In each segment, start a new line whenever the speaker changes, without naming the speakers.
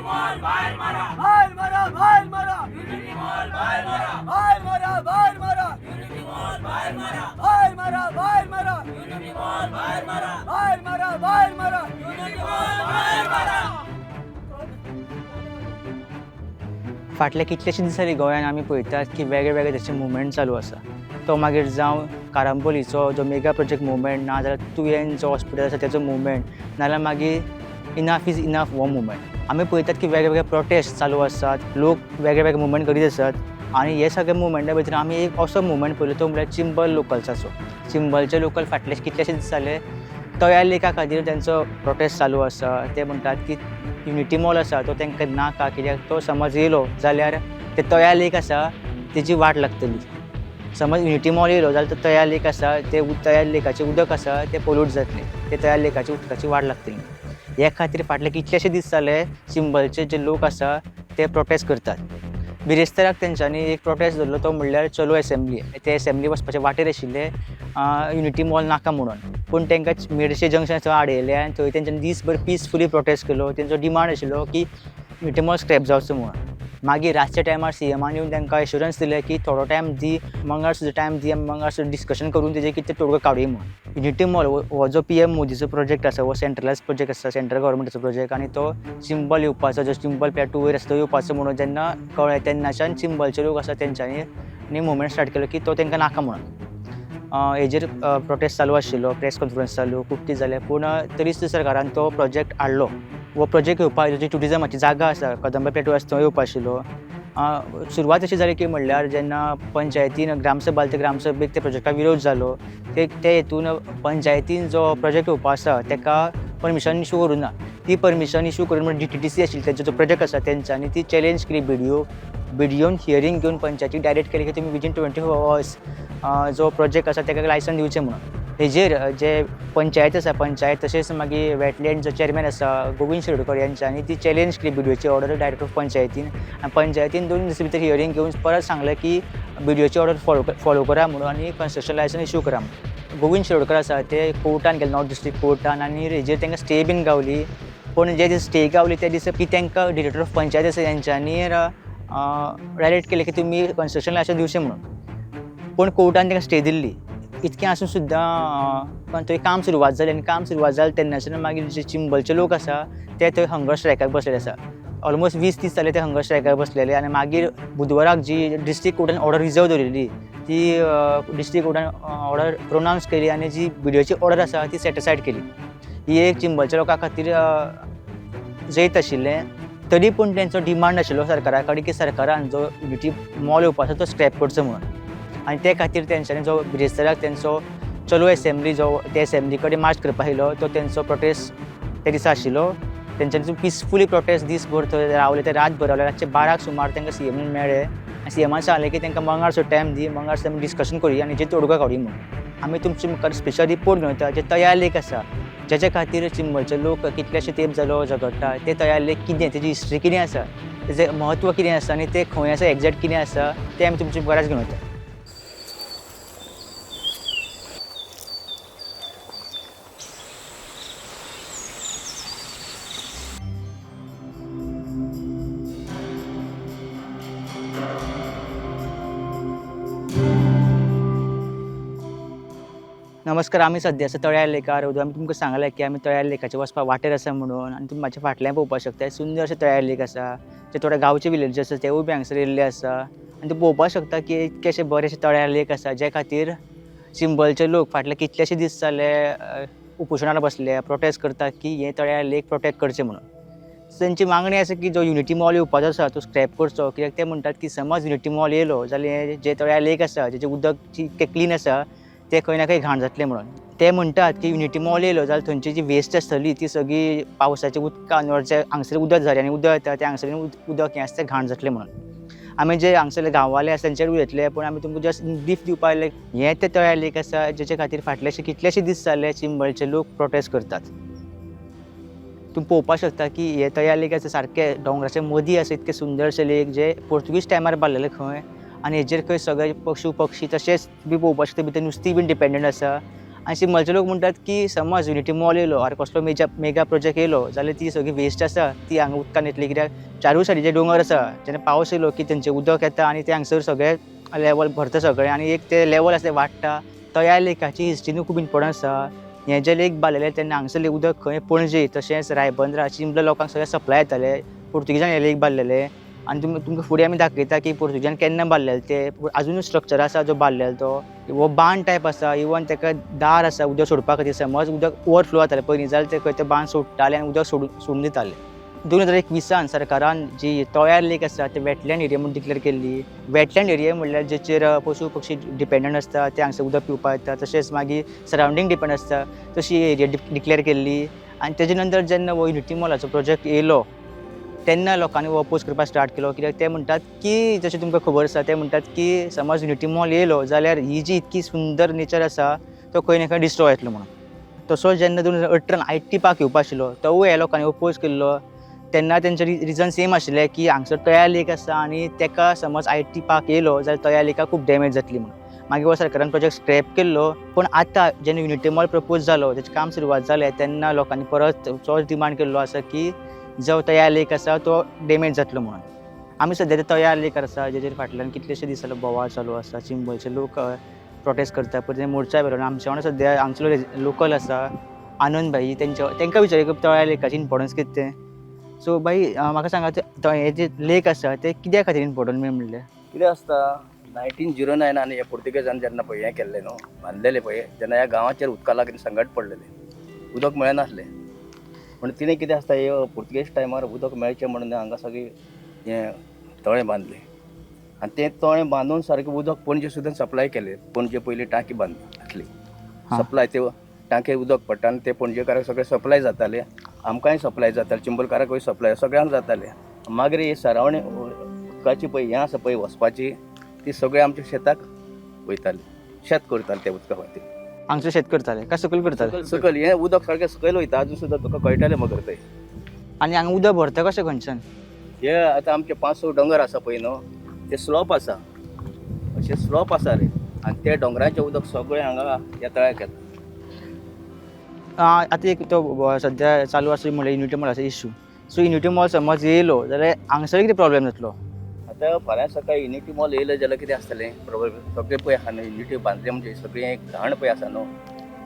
भायर मारा, भायर मारा, भायर मारा, भायर मारा, भायर मारा, भायर मारा, भायर मारा, भायर मारा.
फाटल्या कितल्याशे दिसांनी गोंयान आमी पळयतात की वेगळे वेगळे तशे मुवमेंट चालू आसा. तो मागीर जावं कारांबोलीचो जो मेगा प्रोजेक्ट मुवमेंट, नाजाल्यार तुयेन जो हॉस्पिटल आसा तेजो मुवमेंट, नाजाल्यार मागीर इनाफ is enough हो मुवमेंट. आमी पळयतात की वेगळे वेगळे प्रोटेस्ट चालू आसात, लोक वेगळे वेगळे मुवमेंट करीत आसात आनी हे सगळे मुवमेंटा भितर आमी एक असो मुवमेंट पळयलो तो म्हळ्यार चिंबल लोकल्साचो. चिंबलचे लोकल फाटले कितलेशे दीस जाले तळ्या लेका खातीर तेंचो प्रोटेस्ट चालू आसा. ते म्हणटात की युनिटी मॉल आसा तो तांकां नाका, कित्याक तो समज येयलो जाल्यार ते तळ्या लेक आसा तेजी वाट लागतली. समज युनिटी मॉल येयलो जाल्यार तो तळ्या लेक आसा ते तळ्या लेकाचें उदक आसा तें पोल्यूट जातलें, ते तळ्या लेकाच्या उदकाची वाट लागतली. हे खातीर फाटले कितलेशे दीस जाले चिंबलचे जे लोक आसा ते प्रोटेस्ट करतात. बिरेस्ताराक तेंच्यांनी एक प्रोटेस्ट दवरलो तो म्हणल्यार चलो एसेंब्ली. ते एसेंब्ली वचपाचे वाटेर आशिल्ले युनिटी मॉल नाका म्हणून, पूण तांकां मेडशे जंक्शन थंय आडयले आनी थंय तेंच्यांनी दीसभर पिसफुली प्रोटेस्ट केलो. तेंचो डिमांड आशिल्लो की युनिटी मॉल स्क्रॅप जावचो म्हणून. मागीर रातच्या टायमार सीएमान येवन तांकां एश्योरन्स दिलें की थोडो टायम दी, मंगळार सुद्दां टायम दी, आमी मंगळार सुद्दां डिस्कशन करून तेजें कितें तोडगो काडुया म्हणून. युनिटी मॉल हो जो पीएम मोदीचो प्रोजेक्ट आसा हो सेंट्रलायज प्रोजेक्ट आसा, सेंट्रल गव्हर्मेंटाचो प्रोजेक्ट आनी तो चिंबल येवपाचो, जो चिंबल प्लॅटू वयर आसा तो येवपाचो म्हणून जेन्ना कळ्ळें तेन्नाच्यान चिंबलचे लोक आसा तेंच्यांनी आनी मुवमेंट स्टार्ट केलो की तो तांकां नाका म्हणून. हेजेर प्रोटेस्ट चालू आशिल्लो, प्रेस कॉन्फरन्स चालू, खूब कितें जालें, पूण तरी सुद्दां सरकारान तो प्रोजेक्ट हाडलो. हो प्रोजेक्ट येवपा जी ट्युरिजमाची जागा आसा कदंबा प्लॅटू आसा थंय येवपा आशिल्लो. सुरवात अशी जाली की म्हणल्यार जेन्ना पंचायतीन ग्रामसभा ते ग्रामसभेक त्या प्रोजेक्टाक विरोध जालो, ते ते हेतून पंचायतीन जो प्रोजेक्ट येवपा आसा तेका परमिशन इशू करूं ना. ती परमिशन इशू करून म्हणजे जीटीटीसी आशिल्ली तेंचो जो प्रोजेक्ट आसा तेंच्यांनी ती चॅलेंज केली. बीडीओ बीडीओन हियरींग घेवन पंचायतीक डायरेक्ट केली की तुमी विदीन 24 आवर्स जो प्रोजेक्ट आसा तेका लायसन दिवचें म्हणून. हेजेर जे पंचायत आसा, पंचायत तशेंच मागीर वेटलँड जो चेअरमॅन आसा गोविंद शिरोडकर यांच्यांनी ती चॅलेंज केली बीडीओची ऑर्डर डायरेक्ट पंचायतीन आनी पंचायतीन 2 दिसां भितर हियरींग घेवन परत सांगलें की बीडीओची ऑर्डर फॉलो करा म्हणून आनी कन्स्ट्रक्शन लायसन इशू करा म्हणून. गोविंद शिरोडकर आसा ते कोर्टान गेले, नॉर्थ डिस्ट्रिक्ट कोर्टान, आनी हेजेर तांकां स्टे बीन गावली. पूण जे दीस स्टे गावली ते दीस की तांकां डिरेक्टर ऑफ पंचायत आसा तेंच्यांनी डायरेक्ट केलें की तुमी कन्स्ट्रक्शन लायसन दिवचें म्हणून, पूण कोर्टान तांकां स्टे दिल्ली. इतकें आसून सुद्दां थंय काम सुरवात जाली आनी काम सुरवात जालें तेन्नाच्यान मागीर जे चिंबलचे लोक आसा ते थंय हंगर स्ट्रायकाक बसलेले आसा. ऑलमोस्ट 20 दीस जाले ते हंगर स्ट्रायकाक बसलेले आनी मागीर बुधवाराक जी डिस्ट्रिक्ट कोर्टान ऑर्डर रिजर्व दवरिल्ली ती डिस्ट्रिक्ट कोर्टान ऑर्डर प्रोनावन्स केली आनी जी बीडीओची ऑर्डर आसा ती सेटिसायड केली. ही एक चिंबलच्या लोकां खातीर जैत आशिल्लें. तरी पूण तेंचो डिमांड आशिल्लो सरकारा कडेन की सरकारान जो युनिटी मॉल येवपाचो तो स्क्रॅप करचो म्हणून आनी ते खातीर तेंच्यांनी जो बिरेस्ताराक तेंचो चलो एसेंब्ली जो ते एसेंब्ली कडेन मार्च करपा आयलो तो तेंचो प्रोटेस्ट ते दिसा आशिल्लो. तेंच्यांनी पिसफुली प्रोटेस्ट दीसभर थंय रावले, ते रातभर रावले. रातचे 12 सुमार तांकां सीएमान मेळ्ळे आनी सीएमान सांगलें की तांकां मंगळार सुद्दां टायम दी, मंगळार सुद्दां आमी डिस्कशन करुया आनी हेजेर तोडगो काडुया म्हणून. आमी तुमचे मुखार स्पेशल रिपोर्ट घेवन येता जे तयार लेक आसा जेच्या खातीर चिंबलचे लोक कितलेशे तेंप जालो झगडटा, ते तयार लेक कितें, तेजी हिस्ट्री कितें आसा, तेजें म्हत्व कितें आसा आनी ते खंय आसा एग्जॅक्ट कितें आसा तें आमी तुमचे मुखार घेवन वता. नमस्कार, आमी सद्या आसा तळ्या लेकार. आमी तुमकां सांगलें की आमी तळ्या लेकाचे वचपाक वाटेर आसा म्हणून आनी तुमी म्हाज्या फाटल्यान पळोवपाक शकता सुंदर अशें तळ्या लेक आसा. जे थोडे गांवचे विलेजर्स आसा तेवूय बी हांगसर येयल्ले आसा आनी तुमी पळोवपाक शकता की इतकें अशें बरें अशें तळ्या लेक आसा जे खातीर चिंबलचे लोक फाटले कितलेशे दीस जाले उपोशणार बसले, प्रोटेस्ट करतात की हे तळ्या लेक प्रोटेक्ट करचें म्हणून. तेंची मागणी आसा की जो युनिटी मॉल येवपाचो आसा तो स्क्रॅप करचो, कित्याक ते म्हणटात की समज युनिटी मॉल येयलो जाल्यार जे तळ्या लेक आसा जेचें उदक इतकें क्लीन आसा ते खंय ना खंय घाण जातलें म्हणून. ते म्हणटात की युनिटी मॉल येयलो जाल्यार थंयची जी वेस्ट आसतली ती सगळी पावसाच्या उदकान वा जे हांगसर उदक झऱ्यांनी उदक येता तें हांगसर उदक हें आसा तें घाण जातलें म्हणून. आमी जे हांगसरले गांववाले आसा तेंचेर उलयतले, पूण आमी तुमकां जस्ट ब्रीफ दिवपा आयले हें तें तळ्या लेक आसा जेचे खातीर फाटलेशे कितलेशे दीस जाले चिंबलचे लोक प्रोटेस्ट करतात. तुमी पळोवपाक शकता की हे तळ्या लेक आसा सारकें दोंगराच्या मदीं आसा, इतकें सुंदरशें लेक जे पोर्तुगीज टायमार बांदलेलें खंय आनी हेजेर खंय सगळे पशु पक्षी तशेंच तुमी पळोवपाक शकता भितर नुस्तीं बीन डिपेंडंट आसा. आनी चिंबलचे लोक म्हणटात की समज युनिटी मॉल येयलो आनी कसलो मेगा प्रोजेक्ट येयलो जाल्यार ती सगळी वेस्ट आसा ती हांगा उदकान येतली, कित्याक चारूय सायडीचे दोंगर आसा, जेन्ना पावस येयलो की तेंचें उदक येता आनी ते हांगसर सगळें लेवल भरता सगळें आनी एक ते लेवल आसा तें वाडटा. तया लेकाची हिस्ट्री न्हू खूब इम्पोर्टंट आसा. हें जे लेक बांदलेले तेन्ना हांगसरलें उदक खंय पणजे तशेंच रायबंदरा चिंबला लोकांक सगळें सप्लाय येताले. पुर्तुगेजान हे लेक बांदलेले आनी तुमकां फुडें आमी दाखयता की पुर्तुगेजान केन्ना बांदलेले ते, आजुनूय स्ट्रक्चर आसा जो बांदलेलो तो. हो बांद टायप आसा, इवन ताका दार आसा उदक सोडपा खातीर. समज उदक ओवरफ्लो जातालें पयलीं जाल्यार ते खंय ते बांद सोडटाले आनी उदक सोडून दिताले. 2021 सरकारान जी तोयार लेक आसा ते वेटलँड एरिया म्हूण डिक्लेर केल्ली. वेटलँड एरिया म्हणल्यार जेचेर पशु पक्षी डिपेंडंट आसता, ते हांगसर उदक पिवपाक येता, तशेंच मागीर सरावंडींग डिपेंड आसता, तशी एरिया डिक्लेर केल्ली. आनी तेजे नंतर जेन्ना हो युनिटी मॉलाचो प्रोजेक्ट येयलो तेन्ना लोकांनी हो अपोज करपाक स्टार्ट केलो, कित्याक ते म्हणटात की जशें तुमकां खबर आसा, ते म्हणटात की समज युनिटी मॉल येयलो जाल्यार ही जी इतकी सुंदर नेचर आसा तो खंय ना खंय डिस्ट्रॉय जातलो म्हणून. तसोच जेन्ना 2018 I T park येवपा आशिल्लो तोवूय ह्या लोकांनी अपोज केल्लो. तेन्ना तेंचे रिजन सेम आशिल्लें की हांगसर तया लेक आसा आनी तेका समज I T park येयलो जाल्यार तया लेकाक खूब डॅमेज जातली म्हणून. मागीर हो सरकारान प्रोजेक्ट स्क्रॅप केल्लो. पूण आतां जेन्ना युनिटी मॉल प्रपोज जालो, तेचें काम सुरवात जालें, तेन्ना लोकांनी परत तोच डिमांड केल्लो आसा की जो तया लेक आसा तो डॅमेज जातलो म्हणून. आमी सद्या ते तया लेकार आसा जेचेर फाटल्यान कितलेशे दीस जाले बोवाळ चालू आसा. चिंबलचे लोक प्रोटेस्ट करता, परत मोर्चा व्हेलो. आमच्या वांगडा सद्या हांगसर लोकल आसा आनंद भाई, तेंकां विचारया की तया लेकाचें इम्पोर्टन्स कितें तें. सो भाई म्हाका सांगा, हे जे लेक आसा ते कित्या खातीर इम्पोर्टंट म्हणलें?
कितें आसता, 1909 आनी हे पुर्तुगेजान जेन्ना पळय हें केल्लें न्हू, बांदलेलें पळय, जेन्ना ह्या गांवाचेर उदका लागून संकट पडलेलें, उदक मेळनासलें. पूण तिणें कितें आसता, हे पुर्तुगेज टायमार उदक मेळचें म्हणून हांगा सगळीं हें तळें बांदलें आनी तें तळें बांदून सारकें उदक पणजे सुद्दां सप्लाय केलें. पणजे पयलीं टांकी बांदली, सप्लाय ते टांके उदक पडटा आनी ते पणजेकारांक सगळें सप्लाय जातालें, आमकांय सप्लाय जातालें, चिंबलकारांकूय सप्लाय, सगळ्यांक जातालें. मागीर ही सरावणी उदकाची पळय हें आसा पळय वचपाची, ती सगळें आमच्या शेताक वयताली, शेत करताले त्या उदका खातीर.
हांगसर शेत करताले काय सकयल करताले?
सकयल हें उदक सारकें सकयल वयता, अजून सुद्दां तुका कळटलें मगर थंय.
आनी हांगा उदक भरता कशें खंयच्यान?
हे आतां आमचे 5-6 दोंगर आसा पळय न्हू, ते स्लोप आसा, अशें स्लोप आसा रे, आनी ते दोंगराचें उदक सगळें हांगा ह्या तळ्याक येता.
आतां एक तो सद्या चालू आसा म्हणल्यार युनिटी मॉलाचो इशू. सो युनिटी मॉल समज येयलो जाल्यार हांगसर कितें प्रॉब्लेम जातलो?
आतां फाल्यां सकाळीं युनिटी मॉल येयलें जाल्यार कितें आसतलें प्रॉब्लेम? सगळें पळय आहा न्हू, युनिटी बांदलें म्हणजे सगळें घाण पळय आसा न्हू,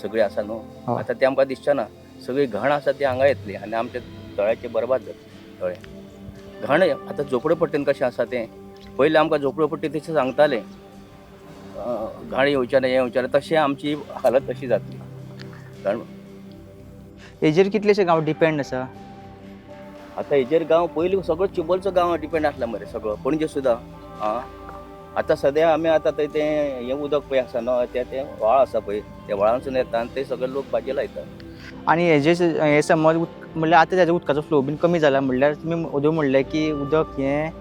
सगळें आसा न्हू, आतां तें आमकां दिसचें ना. सगळी घाण आसा ती हांगा येतली आनी आमच्या तळ्याचें बरबाद जातलें. तळें घाण आतां झोपडपट्टीन कशें आसा तें, पयलीं आमकां झोपडपट्टी तशें सांगतालें, घाण येवचें ना, हें येवचें ना, तशें आमची हालत तशी जातली. कारण
हेजेर कितलेशे गांव डिपेंड आसा?
आतां हेजेर गांव पयलीं सगळो चिंबलचो गांव डिपेंड आसला मरे, सगळो पणजे सुद्दां. आं आतां सद्या आमी आतां थंय तें हें उदक पळय आसा न्हू, तें व्हाळ आसा पळय, त्या व्हाळांतसून येता आनी ते सगळे लोक भाजी लायता.
आनी हेजे हें समज म्हणल्यार आतां तेजो उदकाचो फ्लो बीन कमी जाला, म्हणल्यार तुमी अदूं म्हणलें की उदक हें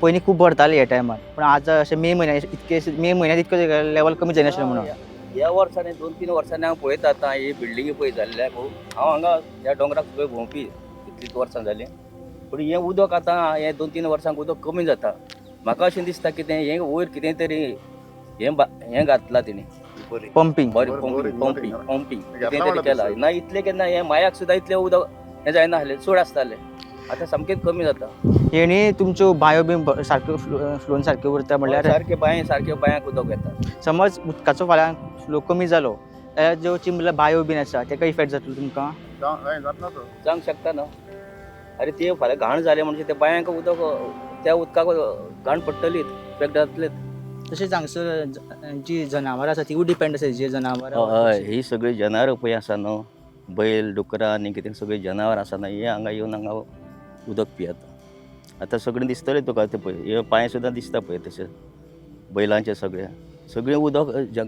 पयलीं खूब भरतालें ह्या टायमार, पूण आतां अशें मे म्हयन्याक इतकें मे म्हयन्याक इतकें लेवल कमी जायनाशिल्लें म्हणून.
ह्या वर्सांनी 2-3 वर्सांनी हांव पळयता आतां ही बिल्डिंगी पळय जाल्ल्या, हांव हांगा ह्या दोंगराक सगळें भोंवपी इतलींच वर्सां जालीं, पूण हें उदक आतां हें 2-3 वर्सांक उदक कमी जाता. म्हाका अशें दिसता कितें हें वयर कितें तरी हें हें घातलां तेणी,
पंपींग,
बरें पंपींग पंपींग कितें तरी केलां ना. इतलें केन्ना हें मायाक सुद्दां इतलें उदक हें जायना आसलें, चड आसतालें, आतां सामकेंच कमी जाता.
हेणी तुमच्यो बांयो बीन सारक्यो फ्लोन सारक्यो उरता म्हणल्यार?
सारके बांय, सारक्यो बांयांक उदक येता.
समज उदकाचो फाल्यां फ्लो कमी जालो जाल्यार ज्यो चिंबला बांयो बीन आसा तेका इफेक्ट जातलो तुमकां?
जावंक शकता न्हू. अरे ते फाल्यां घाण जालें म्हणजे ते बांयांक उदक, त्या उदकाक घाण पडटलीच, इफेक्ट जातलेच.
तशेंच हांगसर जी जनावरां आसा तिवूय डिपेंड आसा, जी जनावरां.
हय, ही सगळीं जनावरां पळय आसा न्हू, बैल डुकरां आनी कितें सगळीं जनावरां आसा न्हू, हे हांगा येवन हांगा उदक पियेता. आतां सगळें दिसतलें तुका तें पळय, हे पांय सुद्दां दिसता पळय तशें बैलांचें सगळें सगळें उदक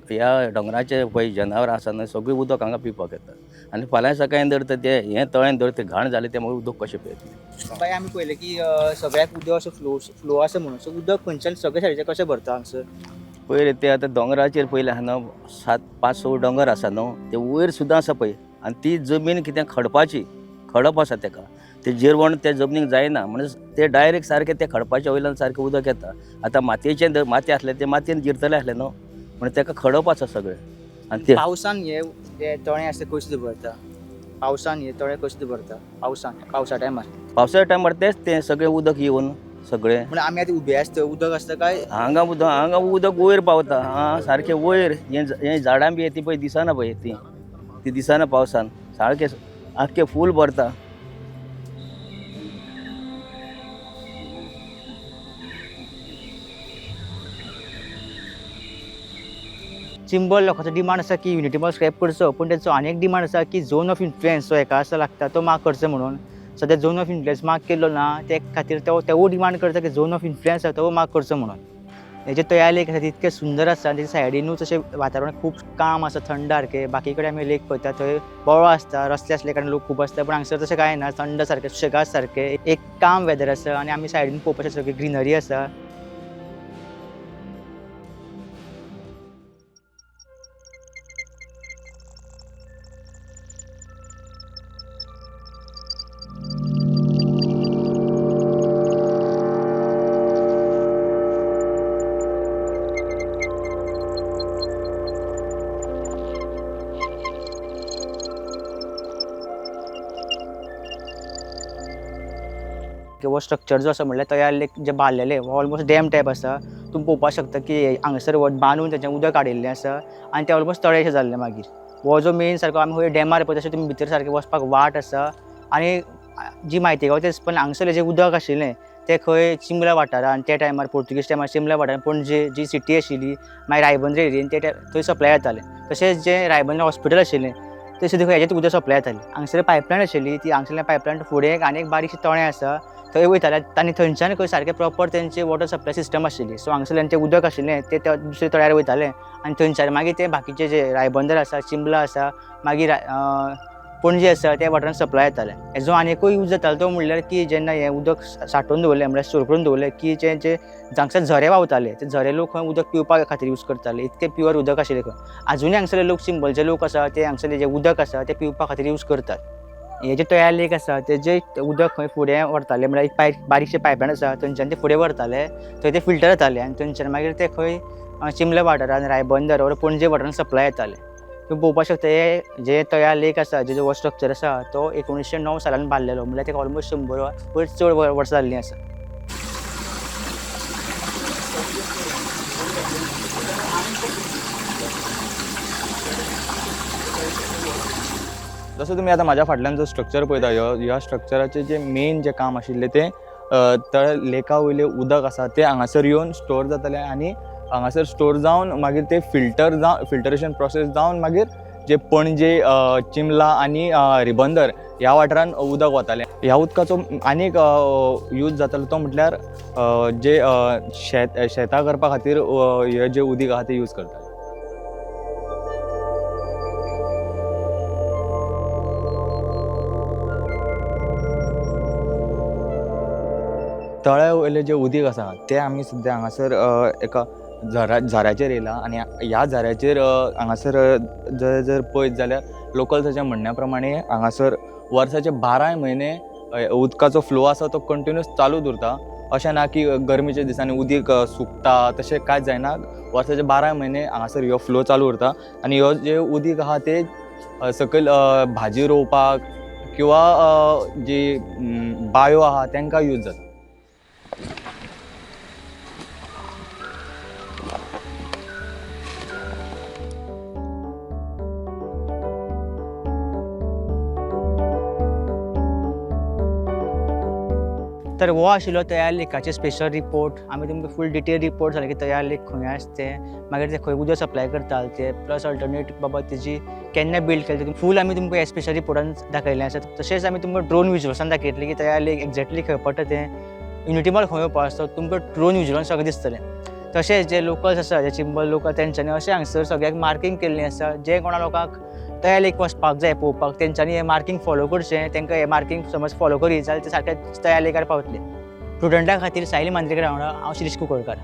ह्या दोंगराचे पळय जनावरां आसा न्हू, सगळें उदक हांगा पिवपाक येता. आनी फाल्यां सकाळीं जर ते हें तळें जर तें घाण जालें तें मागीर उदक कशें पियेतलें?
बाय आमी पळयलें की सगळ्याक उदक असो फ्लो आसा म्हणून, सो उदक खंयच्यान सगळे सायडीचें कशें भरता हांगसर?
पयर ते आतां दोंगराचेर पयलें आहा न्हू, 7-5-6 दोंगर आसा न्हू, ते वयर सुद्दां आसा पळय, आनी ती जमीन कितें खडपाची, खडप आसा तेका, ते जिरवण त्या जमनीक जायना म्हणजे ते डायरेक्ट सारकें ते खडपाच्या वयल्यान सारकें उदक येता. आतां मातयेचें जर माती आसलें तें मातयेन जिरतलें आसलें न्हू, म्हणून तेका खडप आसा सगळें. आनी ते
पावसान हे जे तळें आसता कशें भरता? पावसान हे तळें कशें भरता? पावसान, पावसा टायमार?
पावसा टायमार तेंच तें सगळें उदक येवन सगळें.
म्हणजे आमी आतां उबे आसता उदक आसता काय?
हांगा उदक, हांगा उदक वयर पावता. आं, सारकें वयर. हें हें झाडां बी ती पळय दिसना पळय, ती ती दिसना पावसान, सारकें आख्खें फूल भरता.
चिंबल लोकांचो डिमांड आसा की युनिटी मॉल स्क्रॅप करचो, पूण तेंचो आनी एक डिमांड आसा की झोन ऑफ इन्फ्लुयन्स जो हेका आसा लागता तो मार्क करचो म्हणून. सद्या झोन ऑफ इन्फ्लुयन्स मार्क केल्लो ना, ते खातीर तो तेवूय डिमांड करता की झोन ऑफ इन्फ्लुयन्स आसा तो मार्क करचो म्हणून. हेजे तयार लेक आसा तितकें सुंदर आसा आनी तेच्या सायडीनूच अशें वातावरण खूब काम आसा, थंड सारकें. बाकी कडेन आमी लेक पळयता थंय बोवाळ आसता, रस्ते आसले कारणान लोक खूब आसता, पूण हांगसर तशें कांय ना, थंड सारकें, सुशेगाद सारकें, एक काम वेदर आसा. आनी आमी सायडीन पळोवपाक शकता सगळी ग्रिनरी आसा. हो स्ट्रक्चर जो आसा म्हणल्यार तयार लेक जे बांदलेले हो ऑलमोस्ट डॅम टायप आसा. तुमी पळोवपाक शकता की हांगासर बांदून तेचें उदक काडिल्लें आसा आनी तें ऑलमोस्ट तळें अशें जाल्लें. मागीर हो जो मेन सारको आमी खंय डॅमार पळयता तशें तुमी भितर सारकें वचपाक वाट आसा. आनी जी म्हायती गावता पण हांगसरलें जें उदक आशिल्लें तें खंय चिंबला वाठारान त्या टायमार पोर्तुगीज टायमार चिंबला वाठारान पणजे जी सिटी आशिल्ली, मागीर रायबंदर एरियेन ते थंय सप्लाय जातालें. तशेंच जें रायबंदर हॉस्पिटल आशिल्लें तें सुद्दां हेजेच उदक सप्लाय जातालें. हांगसर पायपलायन आशिल्ली, ती हांगसरल्यान पायपलायन फुडें एक आनी एक बारीकशें तळें आसा थंय वयताले आनी थंयच्यान खंय सारकें प्रॉपर तेंचे वॉटर सप्लाय सिस्टम आशिल्ली. सो हांगसरल्यान तें उदक आशिल्लें तें त्या दुसऱ्या तळ्यार वयतालें आनी थंयच्यान मागीर ते बाकीचे जे रायबंदर आसा, चिंबला आसा, मागीर पणजे आसा त्या वाठारान सप्लाय जातालें. हेजो आनी एकूय यूज जातालो तो म्हणल्यार की जेन्ना हें उदक सांठोवन दवरलें म्हणल्यार स्टोर करून दवरलें की जे जे हांगसर झरे व्हांवताले ते झरे लोक खंय उदक पिवपा खातीर यूज करताले, इतकें प्युअर उदक आशिल्लें खंय. आजुनूय हांगसरले लोक चिंबलचे लोक आसा ते हांगसरले जे उदक आसा तें पिवपा खातीर यूज करतात. हे जे तयार लेक आसा तेजे उदक खंय फुडें व्हरताले म्हणल्यार एक पायप बारीकशें पायपलायन आसा थंयच्यान ते फुडें व्हरताले, थंय ते फिल्टर जाताले आनी थंयच्यान मागीर ते खंय चिंबला वाठारान, रायबंदर ओर पणजे वाठारान सप्लाय जाताले. तुमी पळोवपाक शकता हे जे तयार लेक आसा जेजो हो स्ट्रक्चर आसा तो 1909 सालान बांदलेलो, म्हणल्यार तेका ऑलमोस्ट 100 वयर चड वर्सां जाल्लीं आसा.
जसो तुमी आतां म्हाज्या फाटल्यान जो स्ट्रक्चर पळयता, ह्या स्ट्रक्चराचें जें मेन जें काम आशिल्लें तें तळ लेका वयलें उदक आसा तें हांगासर येवन स्टोर जातालें आनी हांगासर स्टोर जावन मागीर तें फिल्टर जावन फिल्टरेशन प्रोसेस जावन मागीर जे पणजे, चिंबला आनी रिबंदर ह्या वाठारान उदक वतालें. ह्या उदकाचो आनीक यूज जातालो तो म्हटल्यार जे शेतां करपा खातीर हे जें उदीक आहा तें यूज करताले. तळ्या वयलें जें उदीक आसा तें आमी सद्या हांगासर एका झऱ्याचेर येयला आनी ह्या झऱ्याचेर हांगासर जर पळयत जाल्यार लोकल्साच्या म्हणण्या प्रमाणे हांगासर वर्साचे 12 म्हयने उदकाचो फ्लो आसा तो कंटिन्यूस चालूच उरता. अशें ना की गरमेच्या दिसांनी उदीक सुकता, तशें कांयच जायना. वर्साचे 12 म्हयने हांगासर ह्यो फ्लो चालू उरता आनी ह्यो जें उदीक आहा तें सकयल भाजी रोवपाक किंवा जी बायो आहा तांकां यूज जाता.
तर हो आशिल्लो तयार लेकाचे स्पेशल रिपोर्ट. आमी तुमकां फूल डिटेल रिपोर्ट जाले की तयार लेक खंय आसा तें, मागीर ते खंय उदक सप्लाय करताले ते, प्लस अल्टरनेट बाबा तेजी केन्ना बिल्ड केले ते फूल आमी तुमकां ह्या स्पेशल रिपोर्टान दाखयलें आसा. तशेंच आमी तुमकां ड्रोन विजुअल्सान दाखयतलें की तयार लेक एक्झॅक्टली खंय पडटा तें, युनिटी मॉल खंय येवपा आसा तुमकां ड्रोन विजुअलान सगळें दिसतलें. तशेंच जे लोकल्स आसा, जे चिंबल लोकल, तेंच्यांनी अशें हांगसर सगळ्याक मार्कींग केल्लें आसा. जे कोणा लोकांक तयार लेक वचपाक जाय पळोवपाक तेंच्यांनी हें मार्कींग फॉलो करचें. तांकां हें मार्कींग समज फॉलो करीत जाल्यार ते सारकें तयार लेकार पावतले. प्रुडंटा खातीर साहिल मांद्रेकर वांगडा हांव शिरीष कुंकळकार.